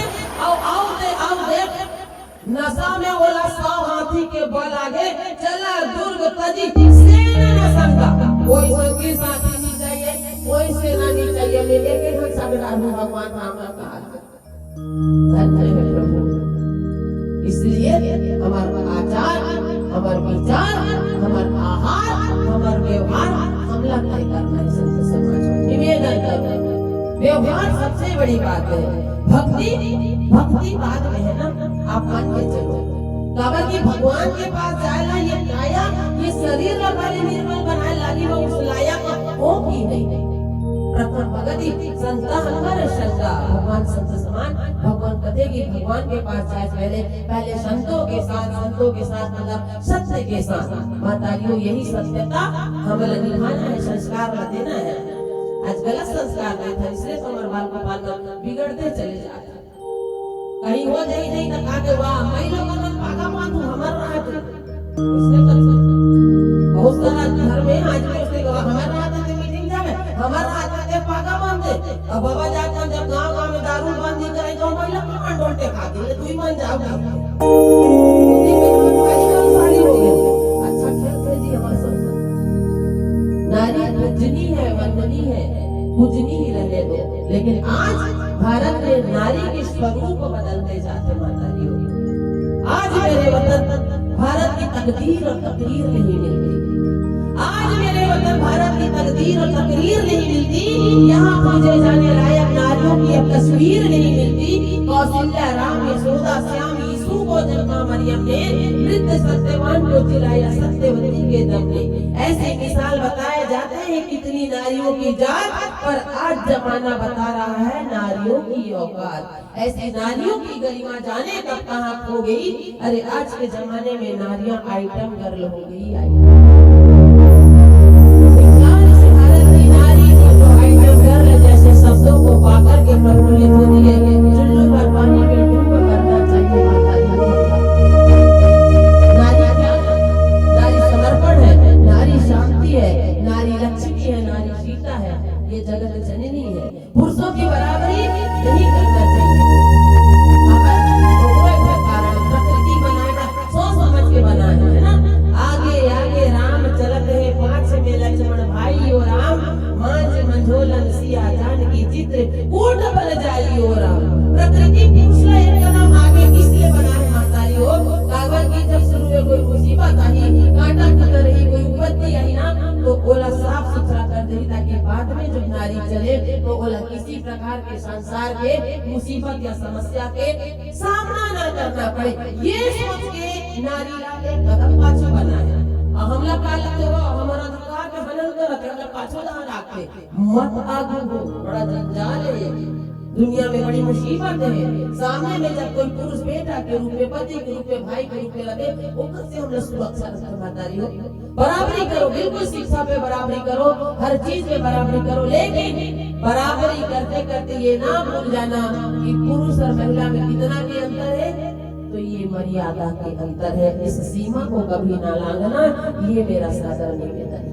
अउ, अउ दे, अउ दे, नशा में ओला सौ हाथी के बल आगे, चला दुर्ग तजी सेन न संगा। कोई संगी साथी नहीं चाहिए, कोई सेना नहीं चाहिए, मैं एक एक संग डालूं भगवान राम का। धन्य है प्रभु। इसलिए हमर आचार, हमर विचार, हमर आहार, हमर व्यवहार हमला तय करना है संत समाज। निवेदन करो, व्यवहार सबसे बड़ी बात है। भक्ति, भक्ति बाद में है ना, आप मान के चलो। काबर कि भगवान के पास जाए ला ये काया, ये शरीर ला पहले निर्मल बनाए लागी, वो उस लायक हो कि नहीं। प्रथम भगति संता हंकर शंका, भगवान संत समान, भगवान कथे कि भगवान के पास जाए पहले, पहले संतों के साथ, संतों के साथ मतलब सत्य के साथ। महतारियों, यही सत्यता हमला निभाना है, संस्कार ला देना है। आज गलत संस्कार देत है, इसलिए तो हमर बाल गोपाल मन बिगड़ते चले जाते हैं। कहीं हो जाई नहीं तो कहा के, "वाह, मैं लोग मन पागा बांधू, हमर राहत।" उसने कर बहुत सारा घर में आज भी उसने कहा, "हमर राहत है, मीटिंग जावे, हमर राहत है, पागा बांधे।" अब बाबा जात मन जब गांव गांव में दारू बंदी करे तो महिला कौन डोलते खाती है, तू ही मन जाओ। अच्छा खेल है जी हमारे संग। नारी पूजनी है, वंदनी है, पूजनी ही रहने दो। लेकिन आज भारत में नारी के स्वरूप बदलते जाते, महतारियों। आज मेरे वतन भारत की तकदीर और तकरीर नहीं मिलती। आज मेरे वतन भारत की तकदीर और तकरीर नहीं मिलती। यहाँ पूजे जाने लायक नारियों की अब तस्वीर नहीं मिलती। कौशल्या, राम, यशोदा, श्याम, यीशु को जन्मा मरियम ने, वृद्ध सत्यवान को जिलाया सत्यवती के दम ने। ऐसी मिसाल बताए जाते हैं कितनी नारियों की जात, पर आज जमाना बता रहा है नारियों की औकात। ऐसी नारियों की गरिमा जाने कब कहाँ खो गई। अरे, आज के जमाने में नारियां आइटम गर्ल हो गई, आइटम। धिक्कार इस भारत की नारी को, जो आइटम गर्ल जैसे शब्दों को पा करके प्रफुल्लित होती है। चुल्लू भर पानी में डूब मरना चाहिए, माता जी। नारी क्या है? नारी समर्पण है, नारी शांति है, नारी लक्ष्मी है, नारी सीता है, ये जगत जननी है। पुरुषों की बराबरी नहीं करना चाहिए। अगर ओकरो एक ठन कारण प्रकृति बनाए बा, सोच समझ के बनाए हे, है ना? आगे आगे राम चलत हे, पाछे में लक्ष्मण भाई ओ राम, मांझ मंझोलन सिया जानकी चित्र कूट बन जाई ओ राम। प्रकृति पुरुष ला एक कदम आगे इसलिए बनाए हे महतारी हो, काबर कि जब शुरू में कोई मुसीबत आही, कांटा कुतर रही, कोई उपत्ति आही ना, तो ओला साफ सुथरा कर देही, ताकि बाद में जब नारी चले तो ओला किसी प्रकार के संसार के मुसीबत या समस्या के सामना ना करना पड़े। ये सोच के नारी ला एक कदम पाछू बनाए। अब हमला का लगथे हो, हमर अधिकार के हनन करत हे, हमला पाछू ला राखथे, मत आगू हो, बड़ा जंजाल हे ये। दुनिया में बड़ी मुसीबत हे। सामने में जब कोई पुरुष बेटा के रूप में, पति के रूप में, भाई के रूप में रथे, ओकर से हमला सुरक्षा रखथे महतारी हो। बराबरी करो, बिल्कुल शिक्षा पे बराबरी करो, हर चीज में बराबरी करो, लेकिन बराबरी करते करते ये ना भूल जाना कि पुरुष और महिला में कितना भी अंतर है, तो ये मर्यादा के अंतर है। इस सीमा को कभी ना लांघना, ये मेरा सादर निवेदन है।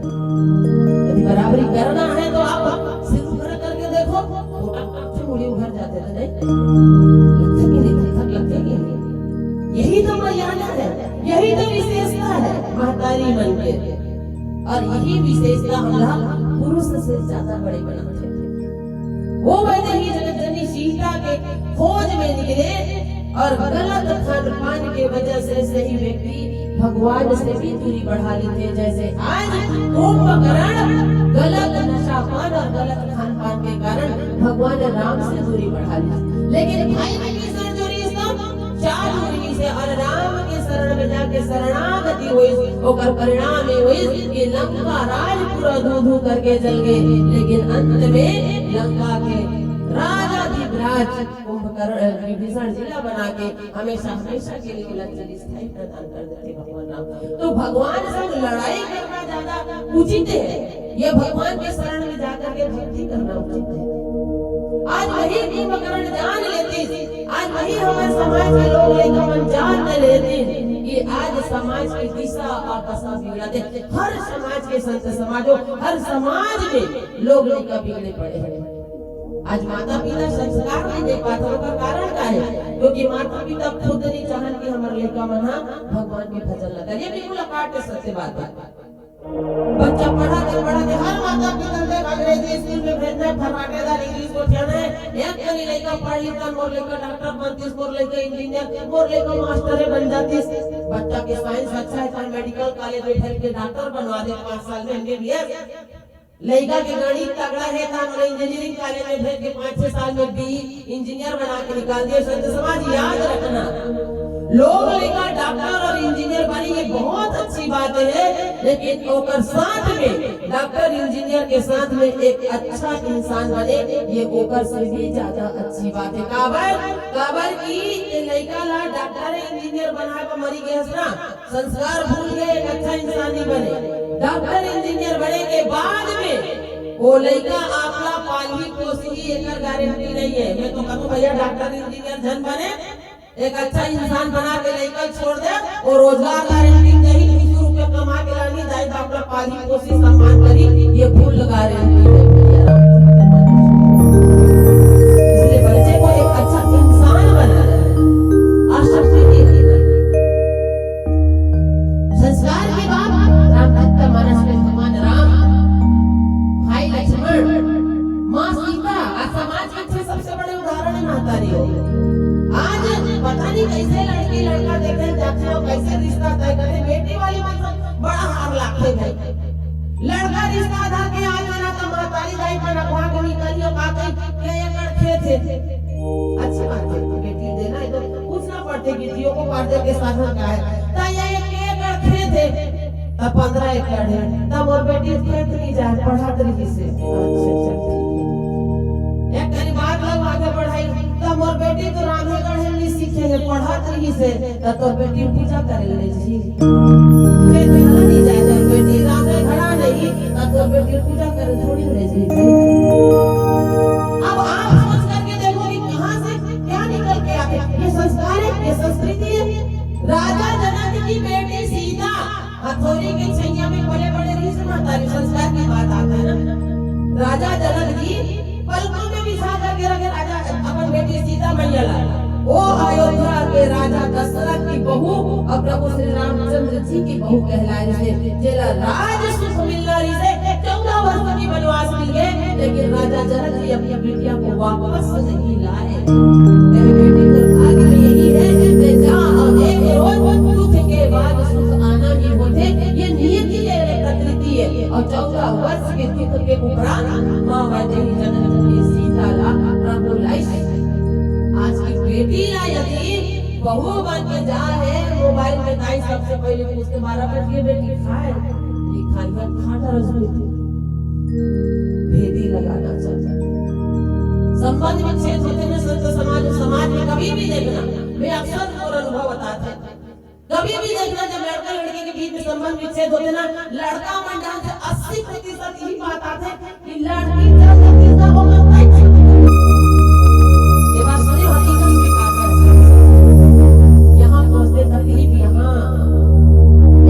यदि बराबरी करना है तो आप सिर उघार करके देखो, वो टक से मुड़ी उघार जाथे, तो नहीं लगथे कि नहीं, थक लगथे कि नहीं? यही तो मर्यादा है, यही तो विशेषता है महतारी मन के। और यही विशेषता हमला पुरुष से ज्यादा बड़े बनाथे। वो वैदेही जगत जननी सीता के खोज में निकले और गलत खान पान के वजह से सही व्यक्ति भगवान से भी दूरी बढ़ा लेथे। जैसे आज कुंभकर्ण गलत नशा पान और गलत खान पान के कारण भगवान राम से दूरी बढ़ा ली। लेकिन भाई विभीषण जो रिहिस ना, चालू रिहिस हे और राम के शरण में जाके शरणागति होइस। ओकर परिणाम ये होइस कि लंका राज पूरा धू धू करके जल गए। लेकिन अंत में लंका के राजाधिराज कुंभकर्ण, विभीषण जी ला बना के हमेशा, हमेशा के लिए उलझ जली स्थायी प्रदान कर देते भगवान राम। तो भगवान संग लड़ाई करना ज्यादा उचित है, ये भगवान के शरण में जाकर के भक्ति करना उचित है। आज वही कुंभकर्ण जान लेतिस, आज वही हमर समाज के लोग लइका मन जान लेतिस कि आज समाज की दिशा और दशा बिगड़त हे। हर समाज के संत समाजो, हर समाज में लोग लइका बिगड़े पड़े हैं। आज माता पिता संस्कार नहीं दे पाते, ओकर कारण का है? क्योंकि माता पिता खुद नहीं चाहन कि हमर लइका मन हा भगवान के भजन ला करे। ये बिल्कुल अकाट्य सत्य बात है। बच्चा पढ़त हे, पढ़त हे, हर माता पिता ने अंग्रेजी स्कूल में भेजना है, फर्राटेदार इंग्लिश गोठियाना है। एक कनी लइका पढ़ लिस त मोर लइका डॉक्टर बनतिस, मोर लइका इंजीनियर, मोर लइका मास्टर बन जातिस। बच्चा के साइंस अच्छा है त मेडिकल कॉलेज में भेज के डॉक्टर बनवा दे, पाँच साल में एमबीबीएस। लइका के गणित तगड़ा है त मोला इंजीनियरिंग कॉलेज में भेज के पाँच छह साल में बीई इंजीनियर बना के निकाल दिए। संत समाज, याद रखना, लोग लइका डॉक्टर और इंजीनियर बनी, ये बहुत अच्छी बात है, लेकिन ओकर साथ में, डॉक्टर इंजीनियर के साथ में एक अच्छा इंसान बने, ये ओकर से भी ज्यादा अच्छी बात है। काबर? काबर कि ये लइका ला डॉक्टर इंजीनियर बनाए बर मरी गए ना, संस्कार भूल गए, एक अच्छा इंसान नहीं बने। डॉक्टर इंजीनियर बने के बाद में वो लइका आपला पालही पोसही, एकर गारंटी नहीं है। मैं तो कहूँ, भैया, डॉक्टर इंजीनियर झन बने, एक अच्छा इंसान बना के लइका छोड़ दे, और रोजगार गारंटी नहीं, दू सौ रुपया कमा के लानी, दाई बाप ला पालही पोसही, सम्मान करी, ये भूल गारंटी है भैया। इसलिए बच्चे को एक अच्छा इंसान बनाना है, आसक्ति नहीं रखना है। संस्कार के बाद राम भक्त मानस में भगवान राम, भाई लक्ष्मण, माँ सीता, आज समाज के पीछे सबसे बड़े उदाहरण है महतारी हो। आज पता नहीं कैसे लड़की लड़का देखे जाथे और कैसे रिश्ता तय करे, बेटी वाली मन से बड़ा हार लागथे भाई। लड़का रिश्ता धर के आ जाना तो महतारी दाई मन अगवा के निकलियो का कही, "के एकड़ खेत है।" अच्छी बात है, बेटी देना है तो पूछना पड़ते कि जियो को पार्टी के साधन का है। त ये एक एकड़ खेत है, त पन्द्रह एकड़ है, त मोर बेटी खेत नहीं जाए, पढ़त रहिस हे। अच्छा, अच्छा, ठीक है। एक कनी बात ला आगे बढ़ाई, त मोर बेटी तो रांधे गढ़े नहीं सीखे है, पढ़त रहिस हे, त तोर बेटी पूजा करे ले जी। खेत नहीं जाए, तोर बेटी रांधे घड़ा नहीं, त तोर बेटी पूजा करे थोड़ी ले जी। अब आप सोच करके देखो कि कहाँ से क्या निकल के आते। ये संस्कार है, ये संस्कृति है। राजा जनक की बेटी सीता हथौड़ी के छैया में पले बड़े रिहिस हे, महतारी, संस्कार की बात आथे ना। राजा जनक जी पलकों में बिछा करके रखे राजा अपन बेटी सीता मैया ला। ओ अयोध्या के राजा दशरथ की बहू और प्रभु श्री रामचंद्र जी की बहू कहलाए रिहिस हे, जेला राज सुख मिलना रिहिस हे, चौदह वर्ष की वनवास मिल गए, लेकिन राजा जनक जी अपनी बिटिया को वापस नहीं लाए। मेरे बेटे, दुर्भाग्य यही है कि जा और एक रोज दुख के बाद सुख आना ही होथे, ये नियति है, ये प्रकृति है। और चौदह वर्ष के दुख के उपरांत माँ वैदेही जनक जी सीता ला प्रभु लाइस। आज की बेटी ला यदि बहू बन के जा है, मोबाइल में दाई सबसे पहले पूछथे, "बारह बज गए बेटी, खाए?" "नहीं खाई है।" "खा डरस बेटी।" भेदी लगाना चाहता। संबंध विच्छेद होथे ना संत समाज, समाज में कभी भी देखना, मैं अक्सर मोर अनुभव बताथे, कभी भी देखना, जब लड़का लड़की के बीच में संबंध विच्छेद होथे ना, लड़का मन डाहन से अस्सी प्रतिशत यही बात आथे कि लड़की जल्दी से ओकर कई छूट। ये बात सुनी, हकीकत में का कर सकते। यहाँ पहुंचते तकलीफ यहाँ।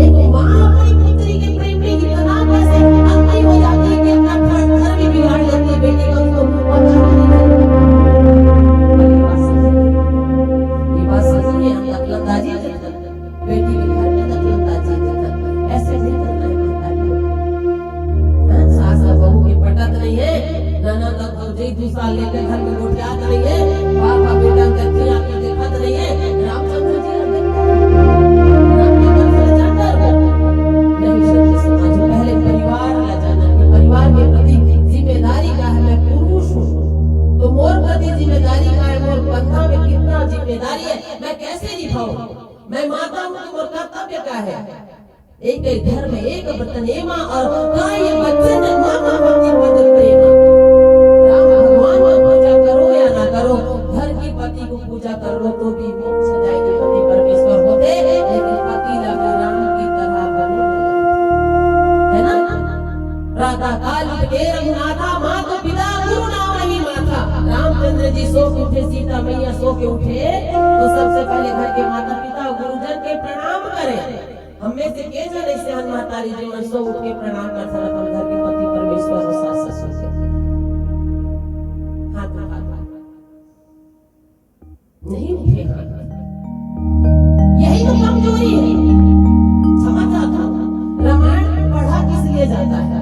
एक माँ अपनी पुत्री के प्रेम में इतना कैसे अति हो जाती है कि अपना घर, घर भी बिगाड़ लेती है, बेटी का उसको पता भी नहीं चलता। ये बात सही है। ये बात सही है, हम दखलंदाजी नहीं करते। बेटी के घर में दखलंदाजी नहीं करते। ऐसे नहीं करना है महतारी को। हाँ, सास और बहू के पटत नहीं है। है। एक एक घर में एक बर्तन एमा और गाय बच्चे ने माँ बाप की मदद प्रेमा। राम भगवान की पूजा करो या ना करो, घर की पति को पूजा कर लो तो भी मोक्ष जाएगी। पति परमेश्वर होते, लेकिन पति लगे राम की तरह बने। है ना? प्रातः काल उठ के रघुनाथा, माँ तो पिता गुरु नाम नहीं माथा। रामचंद्र जी सो के उठे, सीता मैया सो के उठे, तो सबसे पहले घर के माता पिता गुरुजन के प्रणाम करें। हम में से के जन ऐसे हन महतारी जी मन सो उठ के प्रणाम करथन अपन घर के पति परमेश्वर और सास ससुर के? हाथ उठा दो। नहीं उठे हाथ। यही तो कमजोरी है। समझ आता हूँ। रामायण पढ़ा किस लिए जाता है?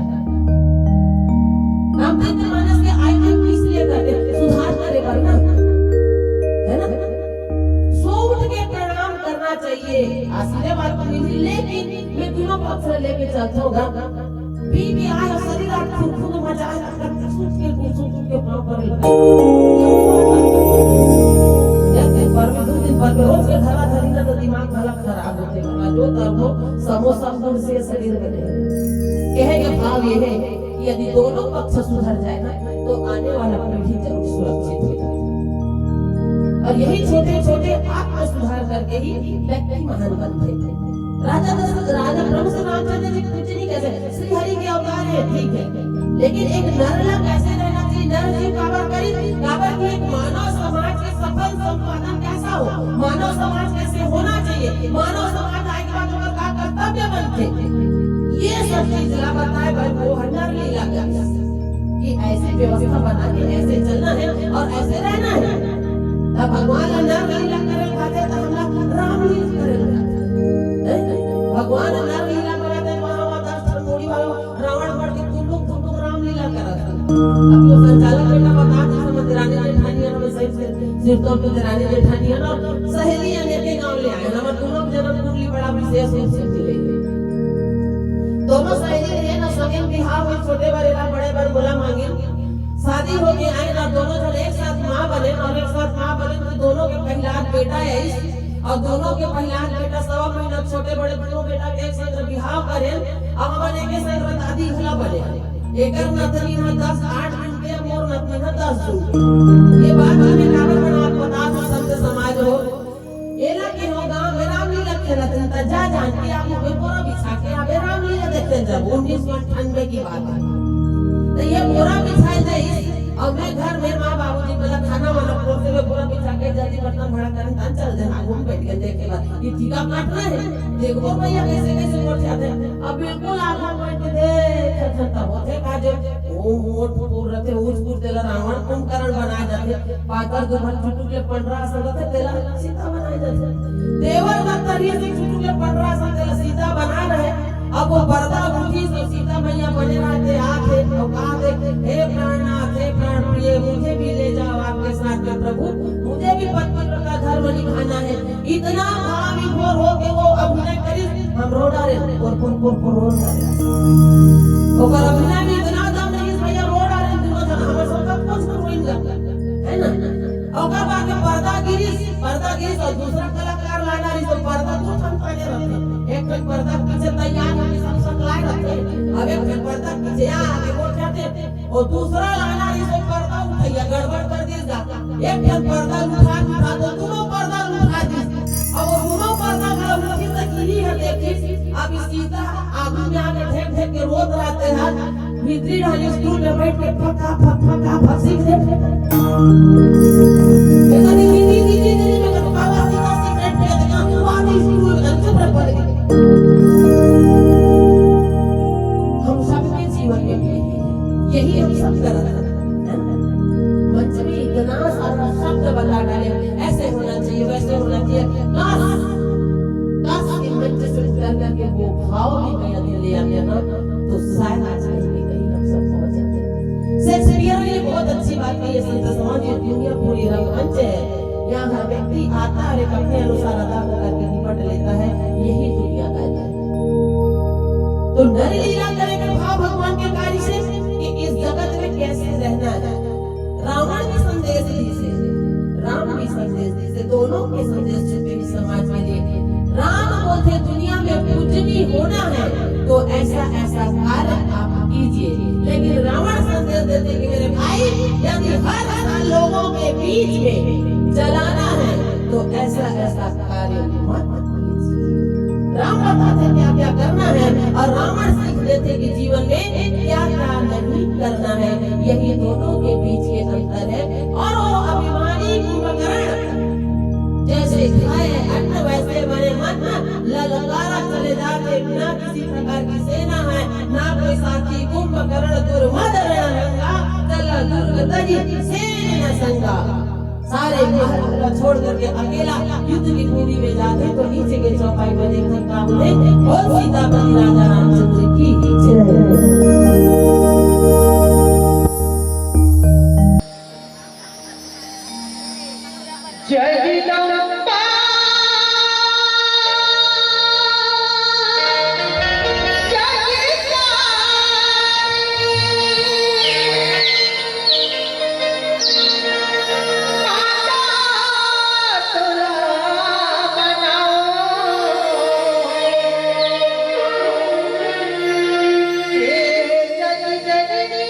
रामचरित मानस के आयोजन किस लिए करते हैं? सुधार करे बर ना, है ना? सो उठ के प्रणाम करना चाहिए। आशीर्वाद तो मिली, लेकिन मैं दोनों पक्ष से लेके चलता हूँ। बीबी आए और शरीर आप फुरफुर मचाए, सूत के सूत के पाँव पर लगे। एक दिन पर में, दो दिन पर में, रोज के धरा धरी ना तो दिमाग भला खराब होते हैं। जो तब हो समोसा गुड़ से शरीर बने। कहे का भाव ये है कि यदि दोनों पक्ष सुधर जाए ना, तो आने वाला पीढ़ी जरूर सुरक्षित हो जाए। और यही छोटे छोटे आत्म सुधार करके ही व्यक्ति महान बनते हैं। राजा दशरथ, राजा प्रभु श्री रामचंद्र जी कुछ नहीं कह सकते, श्री हरि के अवतार है, ठीक है, लेकिन एक नर ला कैसे रहना चाहिए? नर जीव काबर करी, काबर कि एक मानव समाज के सफल संपादन कैसा हो, मानव समाज कैसे होना चाहिए, मानव समाज आए के बाद ओकर का कर्तव्य बनते, ये सब चीज ला बताए बर वो हर नर लीला कर कि ऐसे व्यवस्था बना के ऐसे चलना है और ऐसे रहना है। तब भगवान ला नर लीला करे खाते, तो हमरा राम लीला करे खाते। हैं? भगवान नर लीला करत हे, वहाँ, वहाँ दस ठन मुड़ी वाला रावण बढ़ के तुम लोग, तुम लोग राम लीला करत हे। अब वो संचालक बेटा बता दी, समझ रानी जेठानी है, हमें सही से सिरतोन पे रानी जेठानी है ना, सहेली अनेके गाँव ले आए, हमारे दोनों जन्म कुंडली बड़ा विशेष रूप से मिले। दोनों सहेली रहे ना, सगेन बिहाव हुई, छोटे बर एला, बड़े बर मोला मांगिन। शादी हो के आए ना, दोनों जन एक साथ माँ बने और एक साथ माँ बने, तो दोनों के पहिला बेटा है इस और दोनों के पहिला बेटा सवा महीना छोटे बड़े दोनों बेटा के एक संग बिहाव करे, अब हमन एके संग दादी भला बने। एकर नतनी ह दस आठ दिन के, मोर नतनी ह दस दिन के। ये बात हमें काबर बना पता था संत समाज हो। एला के हो गाँव में रामलीला खेलत हन, त जा जान के आप में बोरा बिछा के आबे रामलीला देखे जब उन्नीस सौ अंठानवे की बात है। तो ये बोरा बिछाए जाइस, और मैं घर में माँ बाबूजी बोला खाना वाना परोसे में बोरा बिछा के जल्दी बर्तन भाड़ा करन तन चल देना, घूम बैठ के देखे बर। ये टीका काटना है, देखो भैया कैसे कैसे गोठियाथे। अब बिल्कुल आगू बैठ के देखे खत्म होते का जो ओ मोट पूर रहते, उस पूर तेला रावण कुंभकर्ण बना जाते। पातर दुभर चुटुक ले पंडरा असन रथे, तेला सीता बनाए जाथे। देवर बत्तरी से चुटुक ले पंडरा असन, तेला सीता बनाए रहे। अब वो पर्दा उठी तो सीता मैया बने रहते, आथे, और कहा थे, "हे प्राणनाथ, हे प्राण प्रिय, मुझे भी ले जाओ आपके साथ में प्रभु, मुझे भी पति व्रता धर्म निभाना है।" इतना भाव विभोर हो के वो अभिनय करी, हम रो डारे, पुर, पुर, पुर, पुर रो डारे। ओकर अभिनय में इतना दम नहीं, भैया रो डारे, दोनों जन हमर सब कुछ रोइन लग, है ना? ओकर बाद में पर्दा गिरिस, पर्दा गिरिस और दूसरा कलाकार लाना रही तो पर्दा दो ठन पहले रहते। एक ठन पर्दा पीछे तैयार होके सब सकलाए रहते। अब एक ठन पर्दा पीछे आ आगे बोल जाते। और दूसरा लाना रही तो पर्दा उठैया गड़बड़ कर दिस गा। एक ठन पर्दा उठा, उठा तो दोनों पर्दा उठा दिस। अब वो दोनों पर्दा घला उठी तो इही है देखी। अब सीता आगू में आके ढेक ढेक के रोत रहते हैं। भीतरी रहली स्टूल में बैठ के फका फक, फका फक सीख दे। ये तो नहीं, नहीं, नहीं, नहीं, नहीं, मैं तो बाबा सीधा सिगरेट पिया था, वहाँ भी स्टूल में चुप रह पड़ गई। हम सबके जीवन में भी यही है, यही हम सब कर रहे हैं, है ना? मंच में इतना सारा शब्द बता डाले, ऐसे होना चाहिए, वैसे होना चाहिए, बस, बस के मंच से उतर करके वो भाव भी कहीं ले आते ना, तो शायद आज कहीं भी कहीं हम सब पहुंच जाते हैं। शेक्सपियर ने बहुत अच्छी बात कही है, संत समाज, ये दुनिया पूरी रंगमंच है। यहाँ हर व्यक्ति आता है और एक अपने अनुसार अदा को करके निपट लेता है, यही दुनियादारी है। तो नर लीला करें के भाव भगवान के कार्य से कि इस जगत में कैसे रहना है। रावण भी संदेश दीसे, राम भी संदेश दीसे, दोनों के संदेश छुपे इस समाज के लिए। राम बोलते दुनिया में ऐसा ऐसा कार्य आप कीजिए। लेकिन रावण संदेश देते कि मेरे भाई, यदि हर साल लोगों के बीच में जलाना है तो ऐसा ऐसा कार्य मत कीजिए। राम बताते क्या क्या करना है और रावण सीख देते कि जीवन में क्या क्या नहीं करना है। यही दोनों के बीच के अंतर है। और वो अभिमानी कुंभकर्ण जैसे खाए अन्न वैसे बने मन, ललकारा चले जाते बिना किसी प्रकार की सेना है, ना कोई साथी। कुंभकर्ण दुर्मद रणरंगा, चला दुर्ग तजि सेन न संगा। सारे महल को छोड़ करके अकेला युद्ध की भूमि में जाते तो नीचे के चौपाई में देखते काम में और सीतापति राजा रामचंद्र की जय। जगदम्बा, जगदम्बा, माता तोला बनाओ, हे जग जननी।